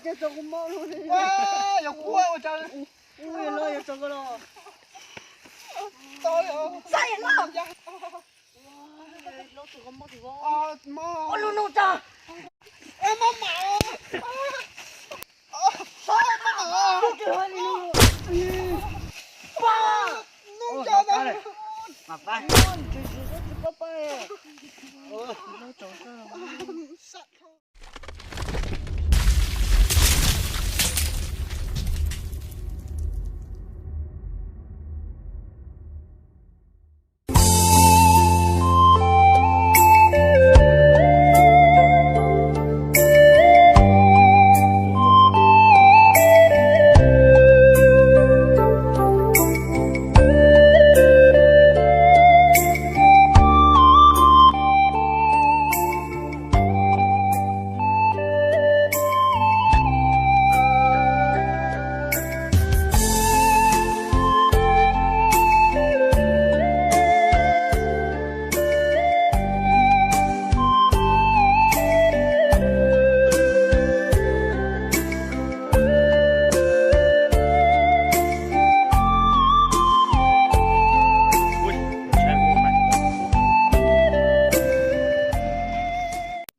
Yog tso kuv mob los. Yog kuv ua cas. Ua los yog tso koj los. Tau. Xav yog los. Ua lub nub tso. Mob mam. Mob mam. Nub tso.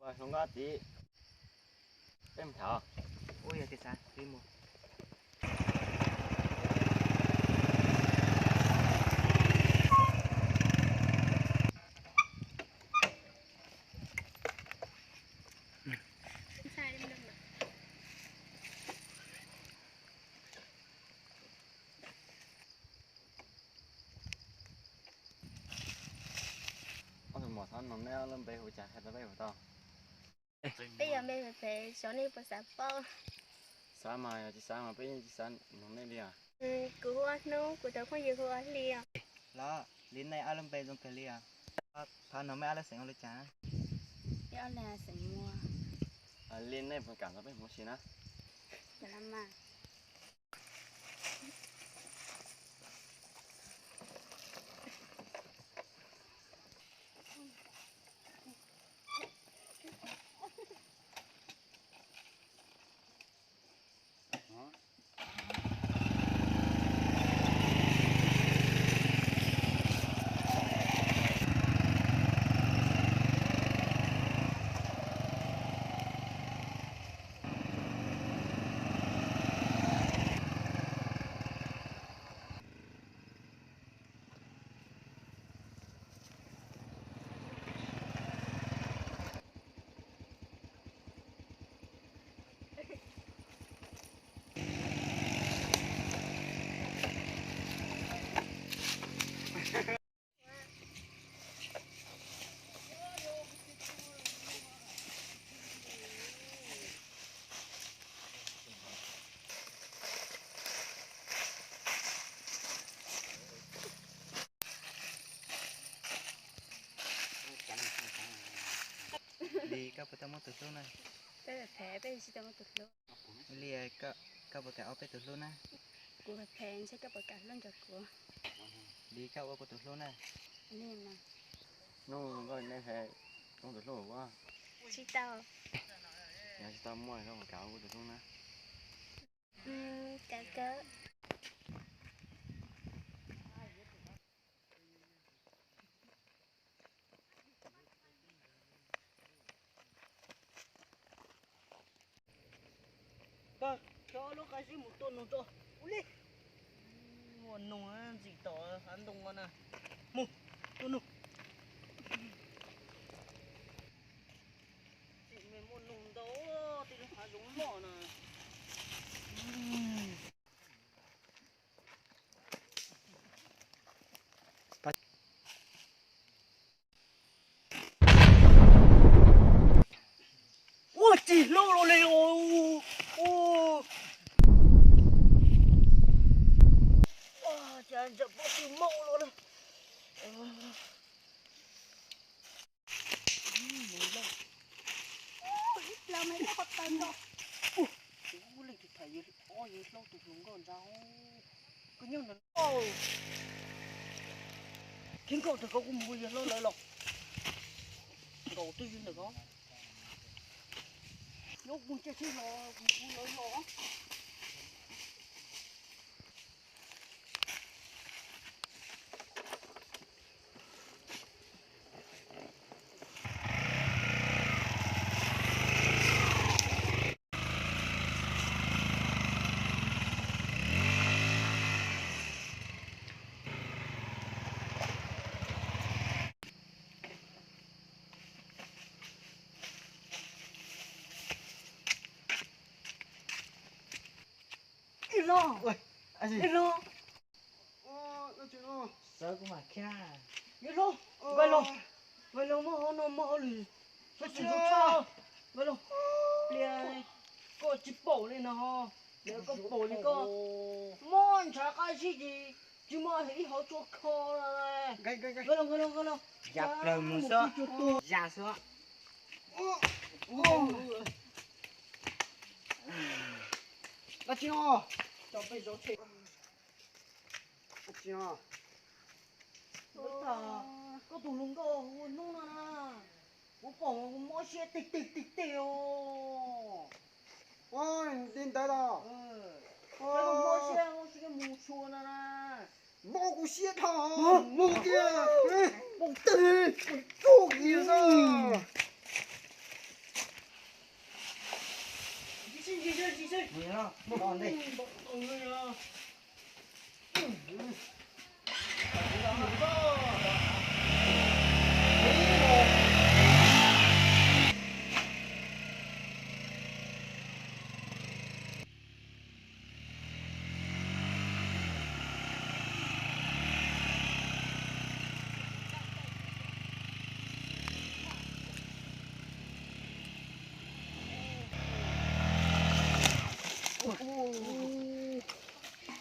Hluas nkauj tid, peb mus tham. Ua yog tias xav peb mus. Ob tug muam, thov noog neb ob lub npe hu cas, hais rau peb puas tau? Peb yog npe phem phem, xyov nej puas xav paub. Xav mas, yog tsis xav mas peb yeej tsis xav noog nej li os. Kuv hu ua Hnub, kuv tus phooj ywg hu ua Hli os. Los li nej ob lub npe zoo kawg li os. Thov noog mej ob lub xeem ua li cas? Peb ob leeg xeem Muas. Li nej puas kam nrog peb mus ua si na? Li koj puas tau muaj tus hlub na? Peb phem phem, peb tsis tau muaj tus hlub. Li, koj puas kam ua peb tus hlub na? Kuv phem phem, ntshe koj puas kam hlub nrog kuv? Li koj ua kuv tus hlub na? Li mas. Hnub no nej hais muaj tus hlub ua? Tsis tau. Yog tsis tau muaj, koj puas kam ua kuv tus hlub na? Kam kawg. Koj coj lub qab zib mus tua noog tso. Ua li. Ua noog ntxim tom hav ntoo no na. Mus tua noog. Tsis me muaj noog ntau, tej lub hav zoov loj na. Ua tsis hlub li. Ua cas ntsaws pob tw maum los na. Ib plaws mas ib qho taw nto. Ua leej twg tham yawg ob yawg hlob tus hluas nkauj ntsa. Koj nyob ntawm no. Khib nkauj ntawm ko kuj mus yawg hlob lawv los. Nkaus twj ywm ntawm ko. Nyob kuv cia sib los kuv kuv lawv los. Ib los, ib los. Sawv kuv mam khiav. Yawg hlob, nqaij los, nqaij los, muaj hauj no muaj hauj lwm, sawv tsees sawv tshaj. Nqaij los, pliag koj tsis pom li no, pliag koj pom li koj muab ntshav qab zib ces tsis muaj ib hauv tsua kho. Nqaij los, nqaij los, nqaij los. Ya plaws mus xwb, ya xwb. Dab tsi no? Dab tsi no? Koj tus hluas nkauj ua hnub no na, kuv pom kuv mob siab tig tig tig tig os. Li ntawd los? Mob siab, mob siab mus tshua no na. Mob kuv siab dhau, mus tiag, mus teg, mus tsuj kiag xwb.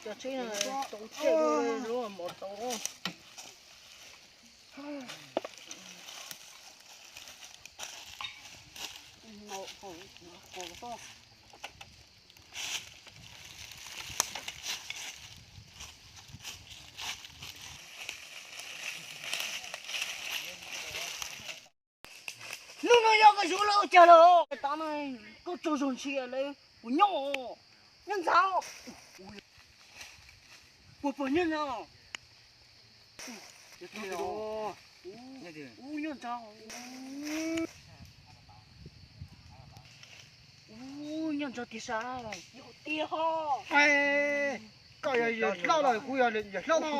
Cov tsheb no tau tseg lub mov tau. Hnub no yog koj yuav loj cas los, tav no koj tsaug zog ntshis lawm, kuv nyob, nyob ntxhab. Puas pom nyob ntxhab? Ub, nyob ntxhab. Ub, nyob ntxhab tiag sas, yog tiag ho. Koj yog yawg hlob los kuv yog yawg hlob no.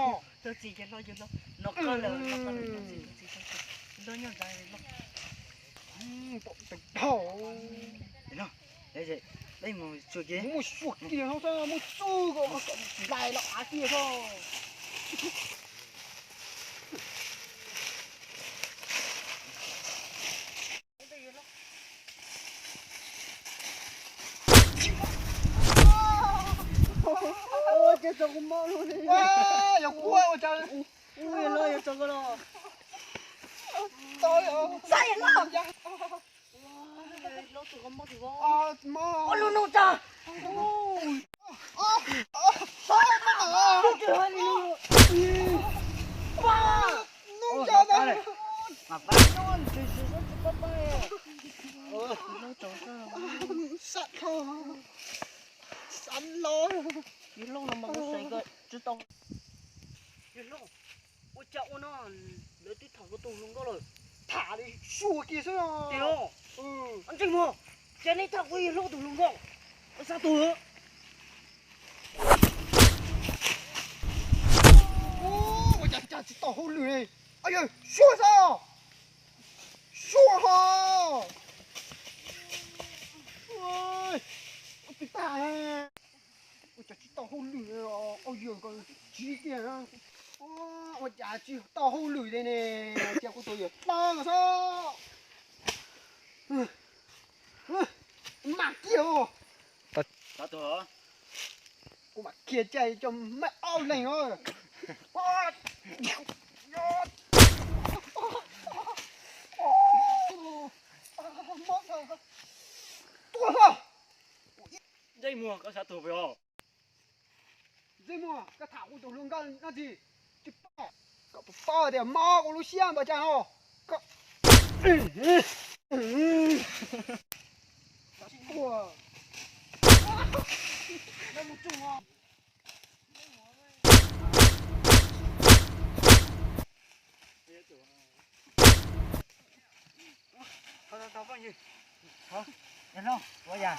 Txhob txis yawg hlob, yawg hlob no qab lawm, no qab lawm, txhob txis, txhob txis, yawg hlob nyob ntxhab, yawg hlob. Pom tau dhau. Peb mus tsuj kiag, muab tsuj kiag no, muab tsuj kom nplais los av kiag xwb. Ces tso kuv mob lub li. Yog kuv ua cas? Ub, yawg hlob, yog tso koj los. Xav yawg hlob. Ua lub nug tsa. Sab dhau, sab los. Yawg hlob no mas kuv seev koj tsis tau. Yawg hlob, ua cas ua no, lawv twb tham kuv tus hluas nkauj lawm. Tham li sua kiag xwb os. Tiag los? Ntseeg muag, cas nej tham kuv yawg hlob tus hluas nkauj, xav tuag. Ua cas cas tsis tau hauj lwm li. Yawg, sua xwb. Sua ho. Ua cas tsis tau hauj lwm, au yawg ko tsiv kiag. Ua cas tsis tau hauj lwm li ne, cia kuv tus yawg hlob no xwb. Mam kiag. Kuv mam kiag caj coj maj ob leeg os. Tua ho. Ntsej muag, koj xav tuag puas yog? Ntsej muag, koj tham kuv tus hluas nkauj no tsis, tsis paub, koj puas paub tias mob kuv lub siab npaum cas no? Koj, koj Ua yam